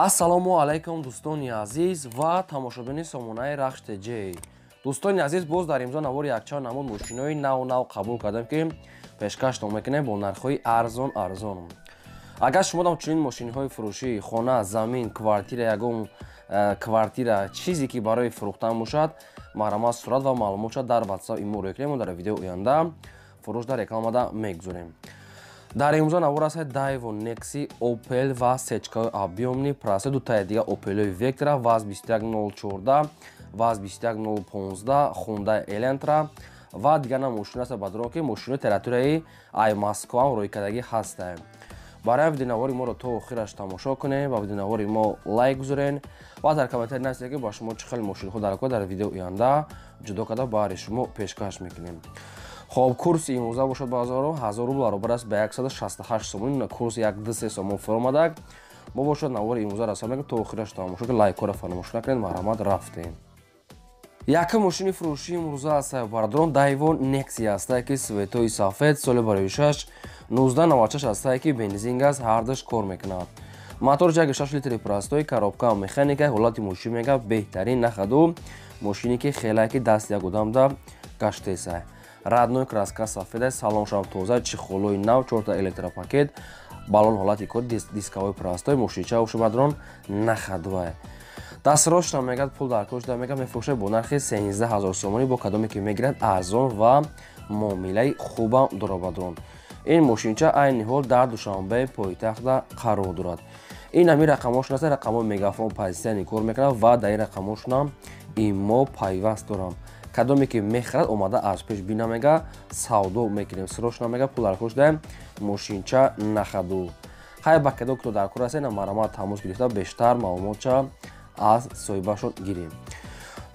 Ассалому алайкум, дӯстони азиз ва тамошобини сомонаи Рахш ТЖ. Дӯстони азиз, боз дар имзо навори якчанд намуд мошинои нав нав қабул кардем, ки пешкаштон мекунем бо нархҳои арзон арзон. Агар шумо чунин мошинҳои фурӯшӣ, хона, замин, квартира, ягон квартира, чизе ки барои фурӯхтан бошад, марҳамат, сурат ва маълумотша дар WhatsApp имо рӯй кунем, дар видеои оянда фурӯш дар рекламада мегузорем. Дар имрӯза навор аст Daewoo Nexi, Opel ва сечкаи объёмный простой, дутаи дига Opel Vectra, ВАЗ 21014, ВАЗ 21015, Hyundai Elantra ва дигар нам мошин аст, бадрон, ки мошинои территорияи ай Москва ҳам рӯйкардагӣ ҳастанд. Барои видеонавори моро то охираш тамошо кунем ва видеонавори мо лайк гузорен ва дар комментарий нависед, ки ба шумо чӣ хел мошинҳо дар кор, дар видео оянда ҷудо карда баҳри шумо пешкаш мекунем. Хоб, курси имрӯза бошад, базоро 1000 рубл баробар аст ба 168 сомон. Курс 1-2-3 сомон фуромадак. Мо бошад навори имрӯза расо мекунем, то охираш тамошо кунед, лайкҳоро фаромӯш накунед. Марҳамат, рафтем. Якум мошини фурӯшии имрӯза аст, бародарон, Daewoo Nexia ҳастае, ки цветои сафед, соли барои 6 1996 ҳастае, ки бензин, газ ҳардаш кор мекунад. Мотор 1,6 литри простой, коробка механика. Ҳолати мошин мега беҳтарин, на ходу, мошине ки хеле ки даст як одамда гаштеса. Родной краска сафеда, салоншам тоза, чехолои нав, чорта электропакет, баллон ҳолати кор, дисковой простой. Мошинча ошубадрон на ходовая. Дастрошна мегад, пул дар кор шуда, мегад, мефурӯшад бо нархи 13 000 сомонӣ. Бо кадоме ки мегирад, арзон ва муомилаи хубам дорад. Бадрон, ин мошинча айни ҳол дар Душанбе пойтахта қарор дорад. Ин ҳамин рақамошон аст, рақамҳои мегафон позитсияни кор мекунад ва дар ин рақамошонам имо пайваст дорам. Кадоме ки мехарад, омада аз пеш бина, мега, савдо мекунем. Срочно, мега, пул дар кор шудаем, мошинча на ходу. Хай, ба кадом кто дар кор аст, марҳамат, тамос гирифта, бештар маълумотча аз соҳибашон гирем.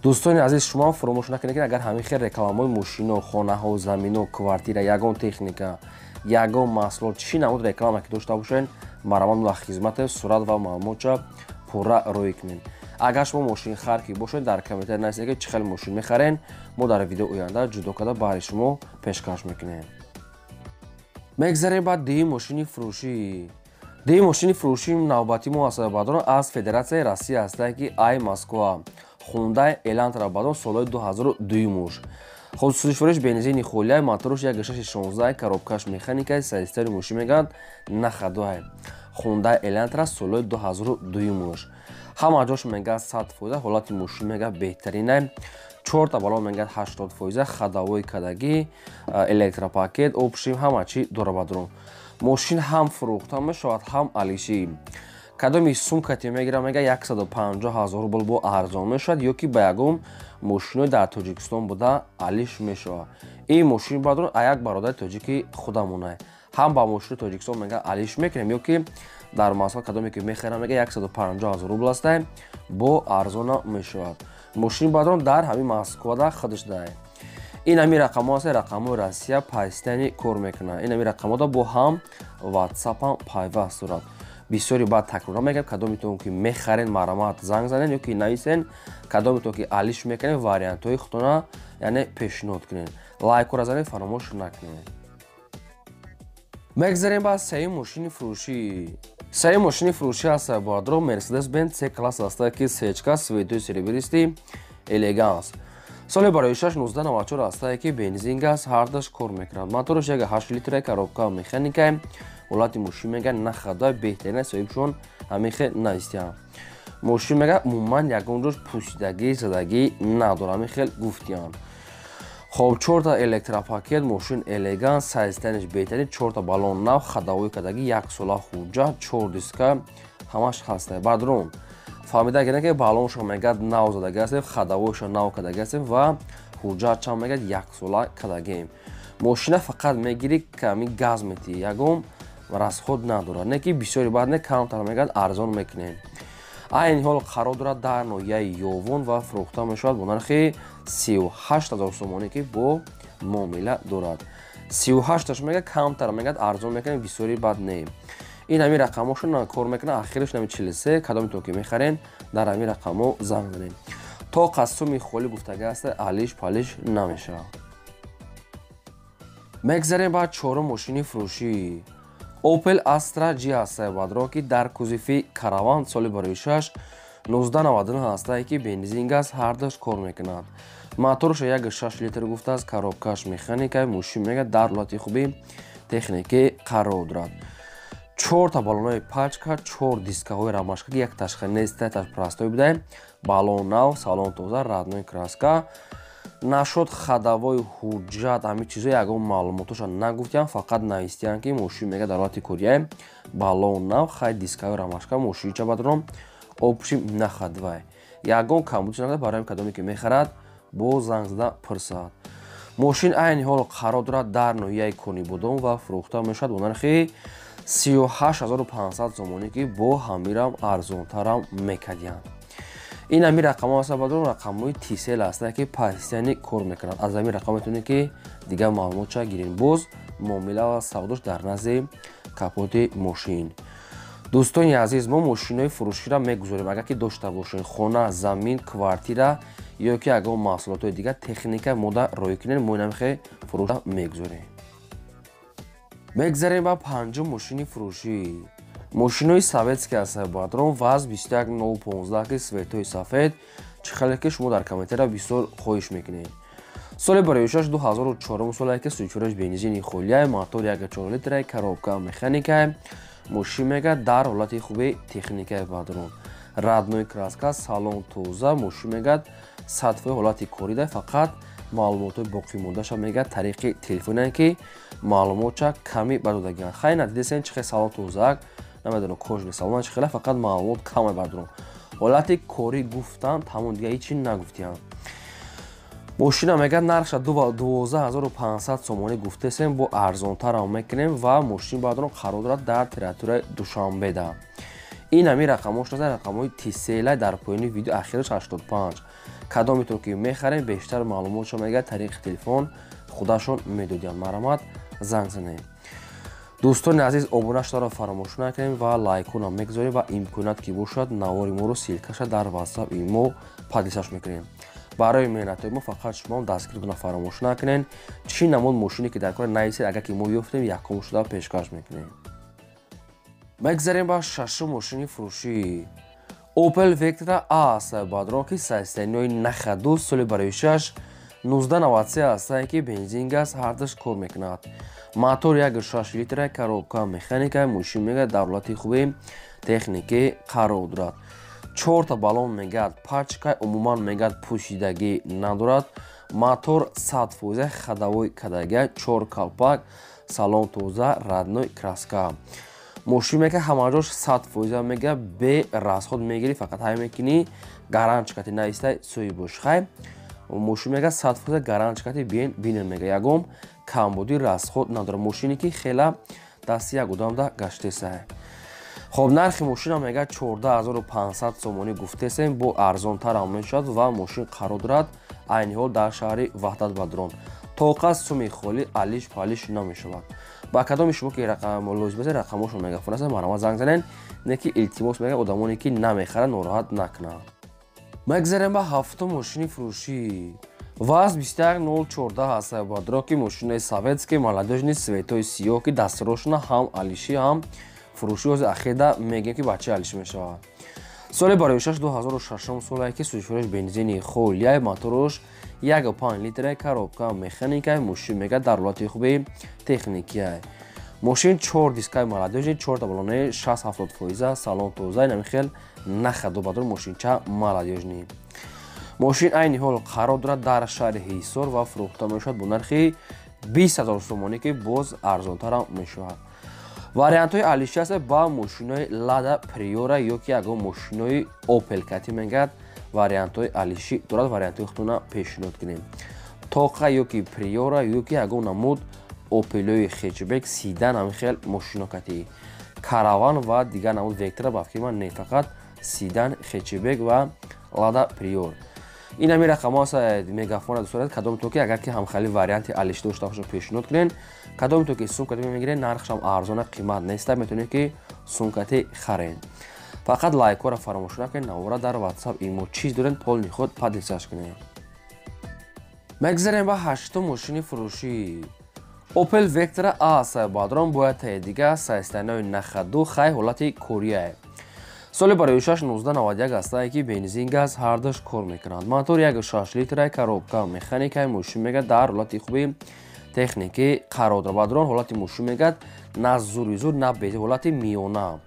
Дӯстони азиз, шумо фуромӯш накунед, ки агар ҳамин хел рекламаҳои мошино, хонаҳо, замино, квартира, ягон техника, ягон маҳсулот, чӣ намуд реклама ки дошта бошед, марҳамат, мо хизмате, сурат ва маълумотча пурра рӯй кунед. Агар шумо мошинхар ки бошед, дар комментарий нависед, ки чӣ хел мошин мехарен, мо дар видео оянда ҷудо карда баҳри шумо пешкаш мекунем. Мегзарем ба дуюм мошини фурӯшӣ. Дуюм мошини фурӯшии навбати мо аст, бадрон, аз Федератсияи Россия ҳастае, ки ай Москва, Хундай Элантра, бадрон, солҳои 2002 муш. Хоб, сӯзишвориш бензини холия, моторш 1,6 16, коробкаш механика, состояни мошин мегӯянд на ходовая. Хундай Элантра солҳои 2002 муш, ҳама ҷош мегӯяд 100%. Ҳолати мошин мегӯяд беҳтарина, чорта баллон мегӯяд 80%, ходовой кадагӣ, электропакет, общем, ҳама чӣ дора. Бадрон, мошин ҳам фурӯхта мешавад, ҳам алишӣ. Кадоми сумкате мегирам, мега, 150 ҳазор рубл бо арзон мешавад ё ки ба ягон мошинои дар Тоҷикистон буда алиш мешавад. Ин мошин, бадрон, а як бародари тоҷики худамонай. Ҳам ба мошини Тоҷикистон мега алиш мекунем ё ки дар Москва кадоме ки мехарам, мега, 150 ҳазор рубл астай, бо арзона мешавад. Мошин, бадрон, дар ҳамин Москвада худаш дай. Ин ҳамин рақамҳо аст, рақамҳои Россия, постоянно кор мекунад. Ин ҳамин рақамҳода бо ҳам ватсапам пайваст дорад. Бисёри баъд такрора мегӯям, кадометон ки мехарен, марҳамат, занг занен ё ки нависен. Кадометон ки алиш мекунен, вариантҳои худтона яъне пешниҳод кунед. Лайкҳоро занед, фаромӯш накунед. Мегзарем ба сеюм мошини фурӯшӣ. Сеюм мошини фурӯшӣ аст, бародаро, Мерседес Бенз С класс аста, ки сечка, цветои серебристый, элеганс, соли барои 6 1994 астае, ки бензин, газ ҳардаш кор мекунад. Мотораш 1,8 литра, коробка механика. Ҳолати мошин мега на ходовая, беҳтарина. Соҳибшон ҳамин хел навистиям. Мошин мега умуман ягон ҷош пусидагӣ, задагӣ надорад, ҳамин хел гуфтиям. Хоб, чорта электропакет, мошин элегант, состояниш беҳтарин, чорта баллон нав, ходовой кардагӣ, як сола ҳуҷҷат, чор диска ҳамаш ҳаста. Бародарон, фаҳмида гирем, ки баллоншо мегӯяд нав задагӣ ҳастем, ходовойшо нав кардагӣ ҳастем ва ҳуҷҷатшам мегӯяд яксола кардагием. Мошина фақат мегирӣ, ками газ метиҳӣ, ягон расход надорад. Не ки бисёри баъд не, камтар мегӯяд арзон мекунем. Айни ҳол қарор дорад дар ноҳияи Ёвон ва фурӯхта мешавад бо нархи 38 000 сомонӣ, ки бо муомила дорад. 38-таш мега, камтар мегӯяд арзон мекунем, бисёри бад не. Ин ҳамин рақамҳошон кор мекунад, ахираш нами 43. Кадомитон ки мехарен, дар ҳамин рақамҳо занг занед. То қасуми холӣ гуфтага аст, алиш палиш намешавад. Мегзарем ба чорум мошини фурӯшӣ. Opel Astra G ҳастае бадрон, ки дар кузови Караван соли барои 6 1999 ҳастае, ки бензин газ ҳардаш кор мекунад. Моторша 1,6 литр гуфтааст, коробкаш механика, мошин мега дар ҳолати хуби техникӣ қарор дорад. 4 та баллонои пачка, 4 дискаҳои рамашка, ки як ташха нест, таш простой будай. Баллон нав, салон тоза, родной краска. Нашуд ходовой ҳуҷҷат, ҳамин чизо ягон маълумотоша нагуфтиям, фақат навистиям, ки мошин мега дар ҳолати кория, баллон нав, хай дискаҳои рамашка, мошинча бадрон общим нахадвай. Ягон камбудиш надорад, барои кадоме ки мехарад, боз занг зада пурсад. Мошин айни ҳол қарор дорад дар ноҳияи Конибодом ва фурӯхта мешавад бо нархи 38 500 сомонӣ, ки бо ҳамирам арзонтарам мекардиям. Ин ҳами рақамҳо ҳаста бадрон, рақамҳои Тисел ҳастанд, ки постоянно кор мекунанд. Аз ҳамин рақам метавонед, ки дигар маълумотша гиред. Боз муомила ва савдош дар назди капоти мошин. Дӯстони азиз, мо мошинои фурӯширо мегузорем. Агар ки дошта бошед хона, замин, квартира ё ки ягон маҳсулотҳои дигар, техника мода роҳӣ кунед, мо инамихе фурӯша мегузорем. Мегзарем ба панҷум мошини фурӯшӣ. Мошинои советский ҳастанд бадрон, ВАЗ 21015, ки цветои сафед, чӣ хеле ки шумо дар комментария бисёр хоҳиш мекунед. Соли бароишаш 2004 соле, ки сучураш бензини холия, мотор 1,4 литра, коробка механика. Мошин мега дар ҳолати хуби техникаи бадрон, родной краска, салон тоза. Мошин мегад 100% ҳолати корида, фақат маълумотҳои боқимондаша мегад тариқи телефоне, ки маълумотча ками бадодагиан. Хай, надидесен чӣ хел салон тозаак, намедонам кожаный салон чӣ хела, фақат маълумот каме бардорам. Ҳолати корӣ гуфтан, тамом, дига ҳечи нагуфтиям. Мошина мегӯяд нархша 12 500 сомонӣ гуфтесем, бо арзонтарам мекунем ва мошин баъдон қарор дорад дар территорияи Душанбеда. Ин ҳамин рақамҳо шуда, рақамҳои Тисела дар поёни видео, ахираш 85. Кадометон ки мехарем, бештар маълумотшо мегӯяд тариқи телефон худашон медодиям, марҳамат, занг занем. Дӯстони азиз, обуна шударо фаромӯш накунем ва лайкунам мегузорем ва имконият ки бошад, навори моро ссылкаша дар Ватсап мо поделиться мекунем. Барои меҳнатҳои мо фақат шумо дастгирӣ куна фаромӯш накунед. Чӣ намуд мошине ки дар кора, нависед, агар ки мо ёфтем, якум шуда пешкаш мекунем. Мегзарем ба шашум мошини фурӯшӣ. Opel Vectra A аст бадрон, ки состояниеи нахаду, соли барои 6 1993 ҳастае, ки бензин газ ҳардаш кор мекунад. Мотор 1,6 литра, коробка механика. Мошин мегӯяд дар ҳолати хуби техникӣ қарор дорад. Чорта баллон мегӯяд пачка, умуман мегӯяд пӯшидагӣ надорад. Мотор 100%, ходовой кадага, чор калпак, салон тоза, родной краска. Мошин мега ҳамаҷош 100%, мега бе расход мегирӣ, фақат ҳай мекунӣ гаранчикати наистай сӯи бош. Хай, мошин мега 100% гаранчикати биен бинен, мега ягон камбуди расход надорад. Мошине ки хела дасти як одамда гаштесай. Хоб, нархи мошина мега 14 500 сомонӣ гуфтесем, бо арзонтарам мешавад ва мошин қарор дорад айни ҳол дар шаҳри Ваҳдат бадрон. Тоқа суми холӣ алиш палиш намешавад. Ба кадоми шумо ки рақам лозим аст, рақамҳошон мегафон аст, марҳамат, занг занен. Не ки илтимос, мега одамоне ки намехарад, нороҳат накунанд. Мегзарем ба ҳафтум мошини фурӯшӣ. ВАЗ 21014 ҳаст бадро, ки мошинаи советский молодёжный, цветои сиёҳ, ки дастрошона ҳам алишӣ, ҳам фурӯшӣ. Ҳозир ахирда мегӯем, ки бачаи алишӣ мешавад. Соли бароишаш 2006 солае, ки сӯзишвориш бензини холияй, моторуш 1,5 литра, коробка механика. Мошин мега дар ҳолати хуби техникия. Мошин чор дискаи молодёжный, чорта баллонаи 60-70 фоиза, салон тоза, инами хел нахаду бадор, мошинча молодёжный. Мошин айни ҳол қарор дорад дар шаҳри Ҳисор ва фурӯхта мешавад бо нархи 20 000 сомонӣ, ки боз арзонтарам мешавад. Вариантҳои алиши аст ба мошинои Лада Приора ё ки ягон мошинои Опел кати, мегӯяд вариантҳои алиши дорад. Вариантҳои худтона пешниҳод кунем: Тоқа ё ки Приора ё ки ягон намуд Опелои хэтчбек, седан, ҳамин хел мошино кати, Караван ва дигар намуд Вектра ба фикри ман не, фақат седан, хэтчбек ва Лада Приор. Ин ҳамин рақамҳо аст мегафона, дӯстон, кадом то ки агар ки ҳамхели варианти алиш дошта бошад, пешниҳод кунед. Кадом то ки сумкати мегиред, нархшам арзона, қимат неста, метавонед ки сумкати харед. Фақат лайкҳоро фаромӯш накунед, навора дар Ватсап имо чиз доред, полный худ поделиться кунед. Мегзарем ба ҳаштум мошини фурӯшӣ. Opel Vectra A сайбадрон бояд таи дига сайстанои нахаду хай ҳолати корияе. Соли барои 1991 астае ки бензин, газ ҳардаш кор мекунанд. Мотор 1,6 литра, коробка механикаи. Мошин мега дар ҳолати хуби техникӣ қарор дорад. Бадрон, ҳолати мошин мегад на зури зур, на бези, ҳолати миёна.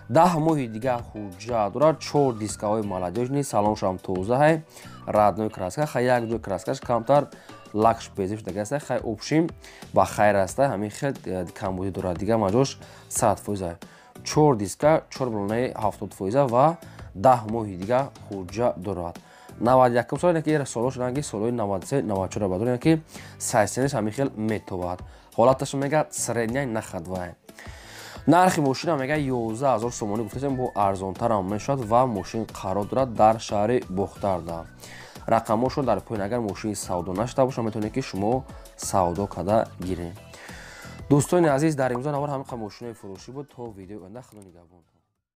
10 моҳи дига ҳуҷҷат дорад, чор дискаҳои молодёжный, салоншам тозаҳай, родной краска, хай як ҷой краскаш камтар лакш безеб шудагааста, хай общем ба хайр аста, ҳамин хел камбудӣ дорад, дига маҷош 100%. Чор диска, чор балонаи 70% ва 10 моҳи дига ҳуҷҷат дорад. 91-ум сол, ки соло шудан ки солҳои 93, 94 бадор, ки сайсенеш ҳамин хел метовад. Ҳолаташ мега средняй нахадвай. Нархи мошина мега 11 000 сомонӣ гуфтасем, бо арзонтарам мешавад ва мошин қарор дорад дар шаҳри Бохтарда. Рақамҳошон дар поён. Агар мошини савдо нашуда бошад, метавонед, ки шумо савдо карда гиред. Дӯстони азиз, дар имзо навор ҳамин қадр мошинои фурӯшӣ буд. То видеои оянда, худо нигаҳбон.